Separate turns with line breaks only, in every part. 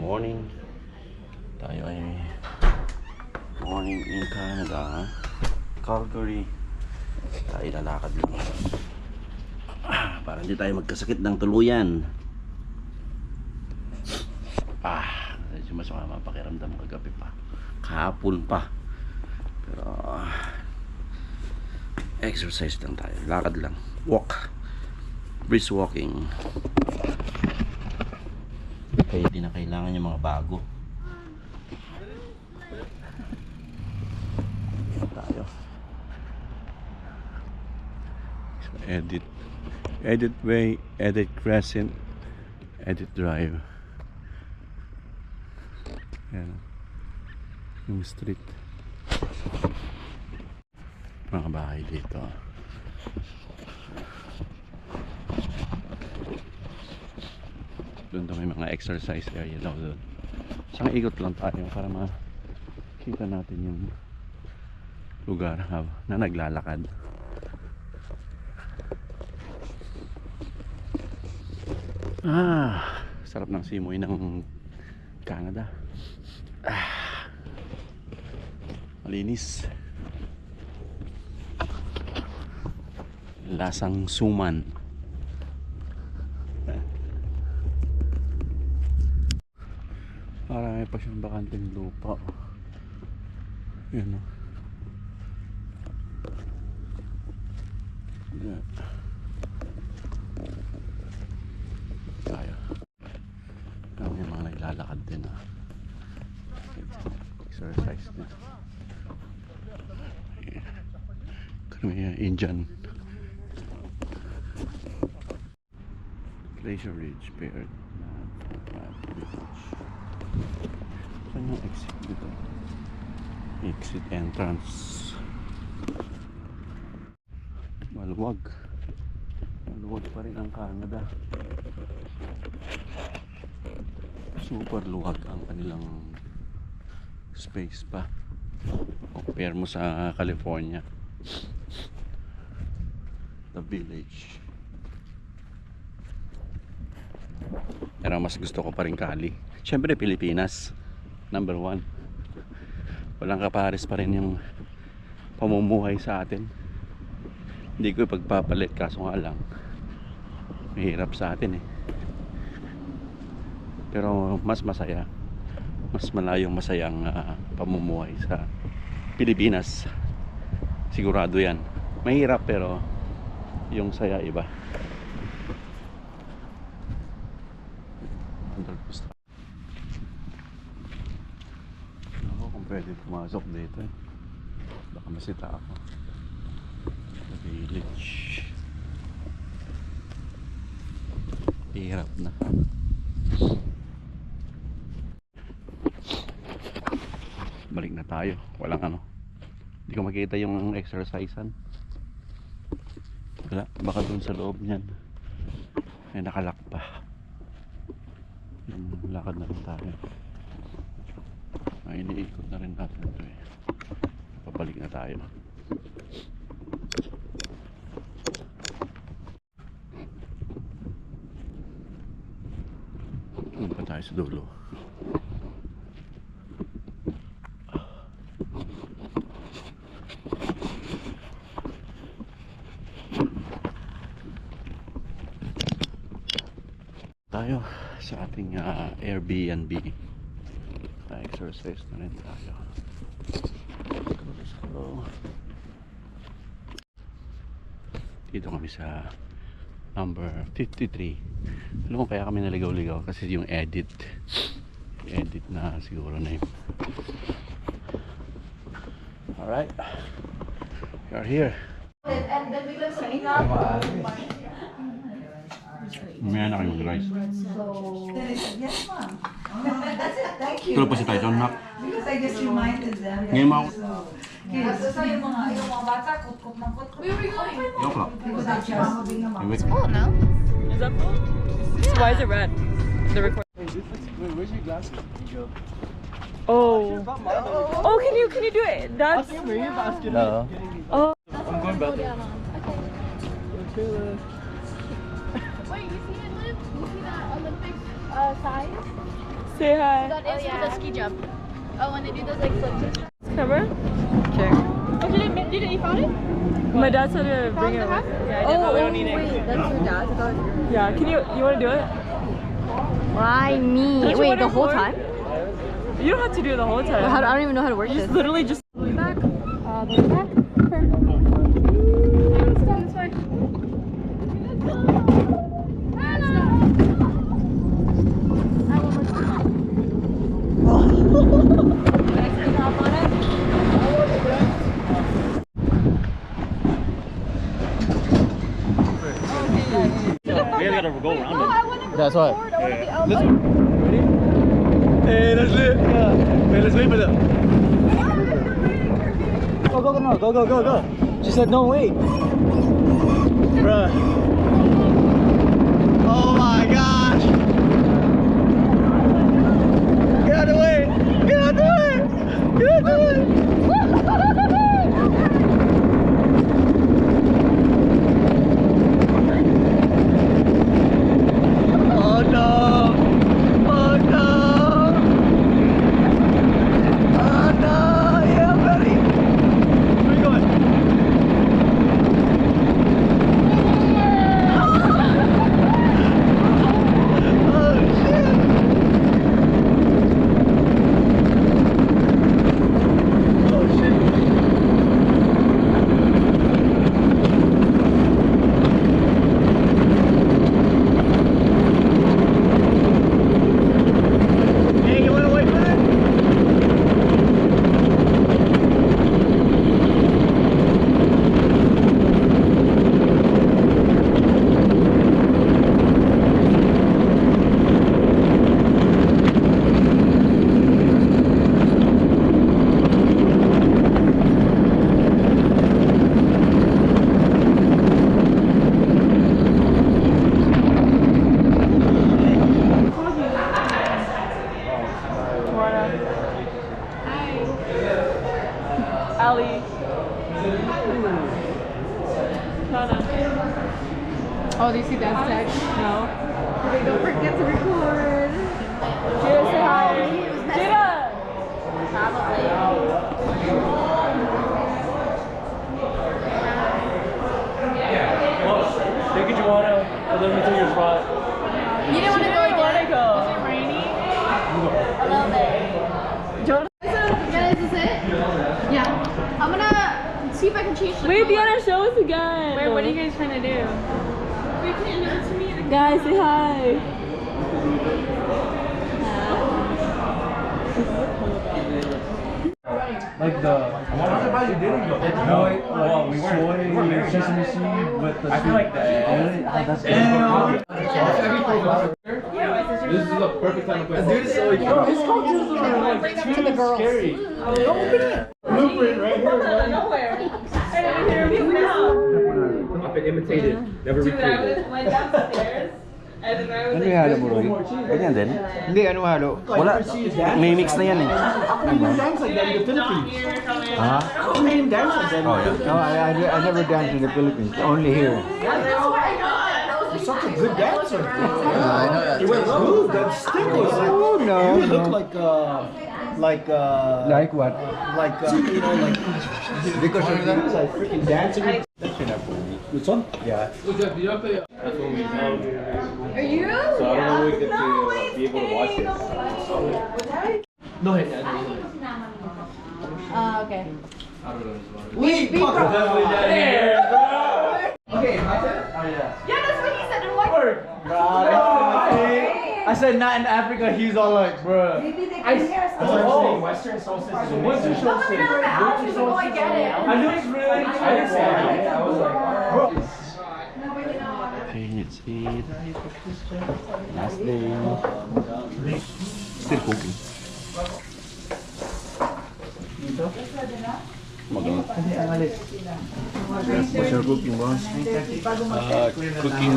morning. Tayo ay morning in Canada, Calgary. Tayo lalakad lang para hindi tayo magkasakit ng tuluyan. Medyo masama pakiramdam kagabi pa, kahapon pa. Pero exercise lang tayo, lakad lang, walk, brisk walking. Kaya di na kailangan yung mga bago. Tayo. So, edit way, edit crescent, edit drive. Ayan yung street, mga bahay dito. Doon daw may mga exercise area daw doon. Isang ikot lang tayo para makita natin yung lugar na naglalakad. Sarap ng simoy ng Canada. Malinis. Lasang suman. Marami pa siyang bakanting lupa. Yun o. Tayo. May mga naglalakad din ha. Exercise din. May Indian. Glacier Ridge paired. Saan yung exit dito? Exit entrance. Maluwag. Maluwag pa rin ang Canada. Super luwag ang kanilang space pa. Compare mo sa California. The Village. Pero mas gusto ko pa rin Cali. Siyempre Pilipinas, number 1. Walang kapares pa rin yung pamumuhay sa atin. Hindi ko ipagpapalit, kaso nga lang mahirap sa atin eh. Pero mas masaya, mas malayong masayang pamumuhay sa Pilipinas. Sigurado yan. Mahirap pero yung saya iba. Ako kung pwede pumasok dito eh. Baka masita ako. The Village. Hirap na. Balik na tayo. Walang ano. Hindi ko makita yung exercisean. Wala. Baka dun sa loob niyan ay nakalak pa. Lakad na rin tayo. Ay, iniikot na rin natin ito eh. Pabalik na tayo. Doon pa tayo sa dulo. Tayo sa ating Airbnb. Exercise na rin tayo. So, dito kami sa number 53. Alam mo kaya kami naligaw-ligaw kasi yung edit na siguro na yun. Alright, we are here.
And then we sa inyo.
May na kayo mag-rice.
Yes, ma'am. That's it. Thank you.
Tuloy pa si Tyson, nak.
Because I just reminded them.
Ngayon mo ako.
Sa yung mga bata, kutkot ng kutkot. Where are we going?
Yok lang.
It's
full now. Is that full? So why is it red? The record.
Where's your glasses?
Oh. Oh, can you do it? That's.
No.
Oh.
I'm going back there.
Wait, you see it, Liv? You see that Olympic sign?
Say hi.
Oh, yeah. The ski jump. Oh, when they do those like flips.
Camera?
Sure. Oh, did you found it?
My dad said to bring it.
Found
Yeah, I did, but we don't need it.
that's your dad's.
Yeah, you want to do it?
Why me?
Don't you
Wait,
want
the
to
whole
record?
time?
You don't have to do it the whole time.
I don't even know how to work this.
Just literally just.
Going back. Going back. This way.
We gotta go around
That's why.
Let's ready? Hey, let's live. Yeah. Hey, let's wait for them.
Go, go, no, go, go, go, go. She said no, wait.
Bruh. Oh my gosh. Get out of the way. Get out of the way. Get out of the way. Oh no. Oh no. Oh no. Yeah, buddy. Where are you going?
Ali. Tana.
Oh, do you see that tag?
No.
Wait, don't forget to record.
Jada, say hi. Jada!
Take it, Joanna. And let me take your spot.
You didn't want to go again?
Want to go?
Was it rainy? A little bit.
Jonah.
Guys, is this it? Yeah. I'm gonna see if I can change the
Wait,
color.
Diana, show us again.
Wait, what are you guys trying to do?
Guys, say hi.
Like the soy sesame seed with the. I feel like that. That's This is the perfect time to play. Dude, so his cultures are like too scary. Blueprint right here.
Nowhere.
I've been imitated, never recreated.
Went downstairs. And then I was
Ano yung halo mo, Roy? Ganyan din?
Hindi, ano halo?
Wala. May mix na yan eh.
Ako even dance like that in the Philippines.
Ha?
Ako even dance like that.
Oh, yeah.
No, I never danced in the Philippines. Only here. You're such a good dancer.
I know that.
You went good. That stick was like. Oh no. You look like like what? Like you know like because of that is like freaking dancing. That's enough for me. Which one? Yeah.
That's what we know.
Are you?
So I don't know if we get to be able to watch it.
No,
Okay.
Wait, fuck. Okay, my turn.
Yeah, that's what he said. And what?
I said not in Africa. He's all like, bruh.
Western solstice is
Western solstice.
I get it.
I knew it's really. I didn't say it. I was like, bro.
Okay, let's eat. Last day. Still cooking. What's your cooking, boss? Cooking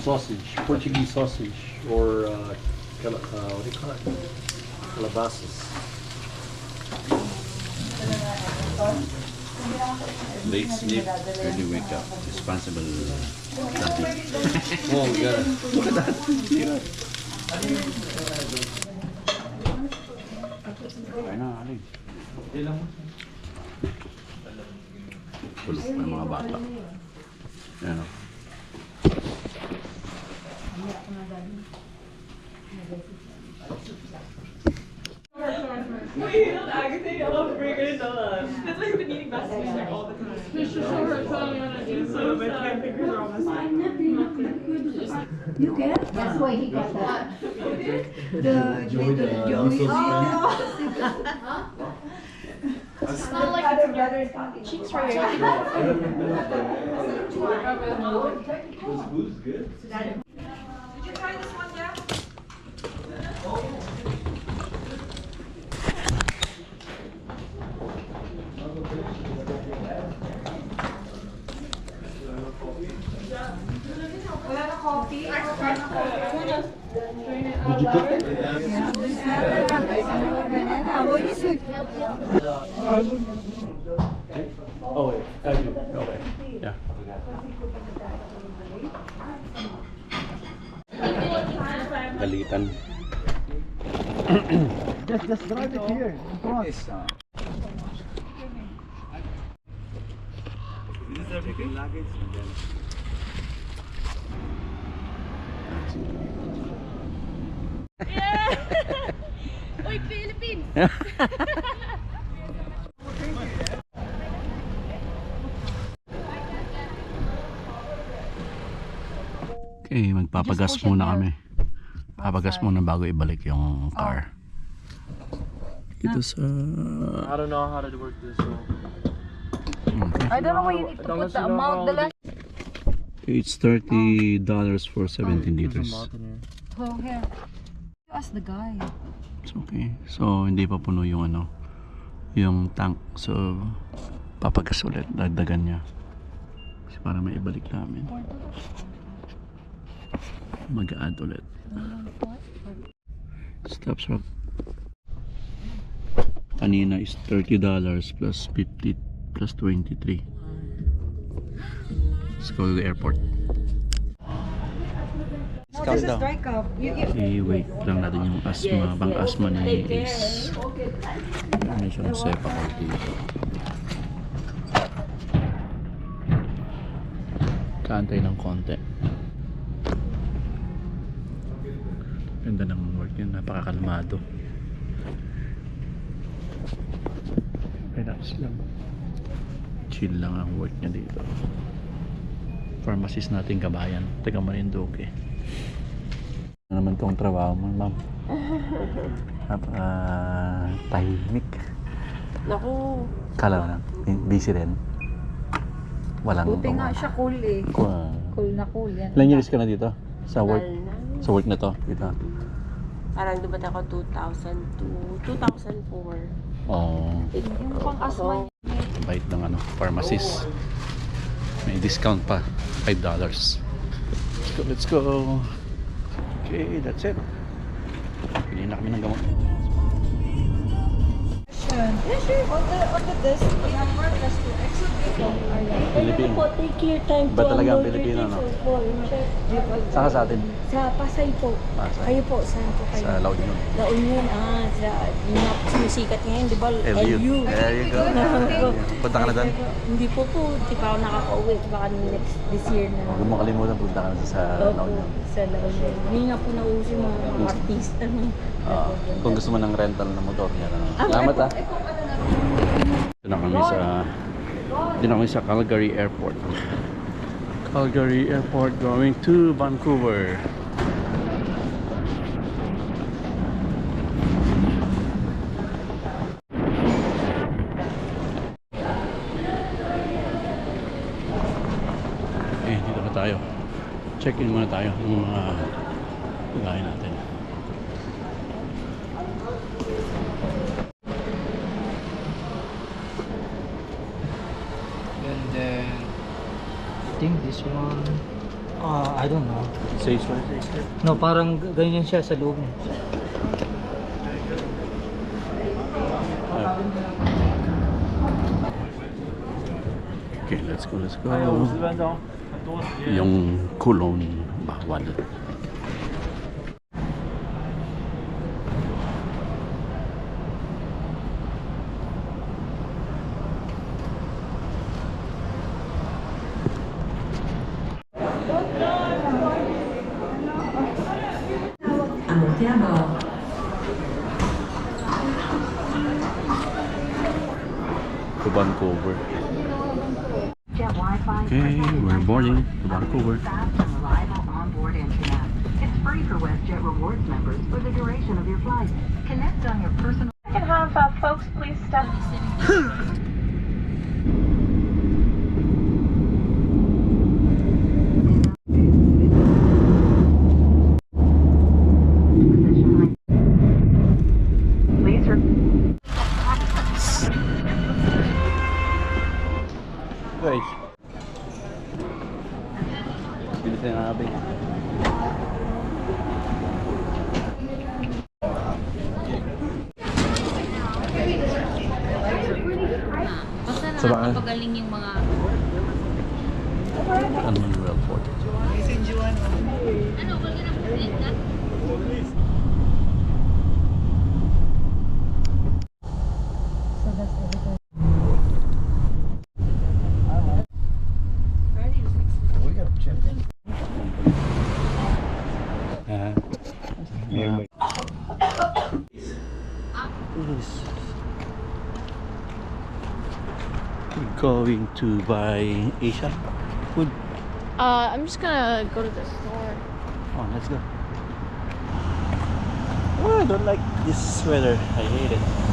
sausage, Portuguese sausage, or what do you call it? Calabasas. Late sleep, early wake up. Responsible. Oh, God. Look at that. Ay na, alin. Tulog ng mga bata. Yan o.
I love freaking That's why he's been eating baskets like all the time. So my fingers are almost
You can? That's why he got that.
It's not like it's in your cheeks right here.
This food's good.
Did you try this one, yeah? Wala na coffee? Wala na coffee?
Did you cook it?
Oh wait, I do. Okay. Yeah. Galitan.
Just drive it here.
Uy, Philippines!
Okay, magpapagas muna kami. Papagas muna bago ibalik yung car. Dito sa...
I don't know how to work this. So.
Okay.
I don't know why you need to put the amount. The last.
It's $30 for 17 liters.
Oh, here. You ask the guy.
It's okay. So, hindi pa puno yung ano, yung tank. So, papagas ulit. Dagdagan niya. Kasi para maibalik namin. Mag-add ulit. Stop truck. Kanina is $30 plus 50 plus 23. Let's go to the airport.
This is dry cup. You give.
Okay, wait lang natin yung asthma. Bang asthma ni Ace. Ano siyang sepa ko dito. Kaantay ng konti. Ganda ng work yun. Napakakalmado. Relax lang. Chill lang ang work niya dito. Pharmacist natin kabayan. Taga Marinduque. Ano naman tong trabaho mo, ma'am? Tahimik.
Naku.
Kala mo na, busy rin. Walang
Buti nga siya cool eh. Cool na cool yan.
Ilan years ka na dito? Sa work? Sa work na to? Dito?
Parang dumat ako 2002, 2004.
Oh,
Yung pang asma.
bait ng ano, pharmacist. May discount pa, $5. Let's go. Okay, that's it. Pili na kami ng gamot.
Yeah, sure. On the desk, we have more plus 2x.
Pilipino.
Po, take your time
Ba
po.
talaga ang
Unload your
Pilipino, no?
things po. Check.
Saka sa atin?
Sa Pasay po.
Pasay.
Kayo po, saan po kayo?
Sa La Union.
La Union, sa yung sumisikat ngayon, di ba?
LU.
LU.
There you go. Punta ka na doon?
Hindi po po, di pa ako nakaka-uwi. Baka next this year na.
Huwag mo makalimutan, punta ka na sa La
Opo,
Union.
sa La Union. Hindi nga po nauso yung mga artista.
Kung gusto mo ng rental na motor, yan. Salamat ah. Dito na kami sa Calgary Airport. Calgary Airport going to Vancouver. Dito na tayo. Check-in muna tayo ng mga pagkain natin.
And then I think this one, I don't know.
Says what it says.
No, parang ganyan siya sa loob niya.
Okay, let's go, let's go. Yung kulon bawal.
à monter à bord.
To Vancouver. Okay, we're boarding to Vancouver.
Fast and reliable onboard internet. It's free for WestJet Rewards members for the duration of your flight. Connect on your personal.
Can have folks please step.
Please.
Guys. Bilis na nabi.
Basta
Sa baka?
nakakapagaling yung mga...
Ano yung real port?
Ano, wala na present na?
We're going to buy Asian food.
I'm just gonna go to the store.
Oh, let's go. Oh, I don't like this weather. I hate it.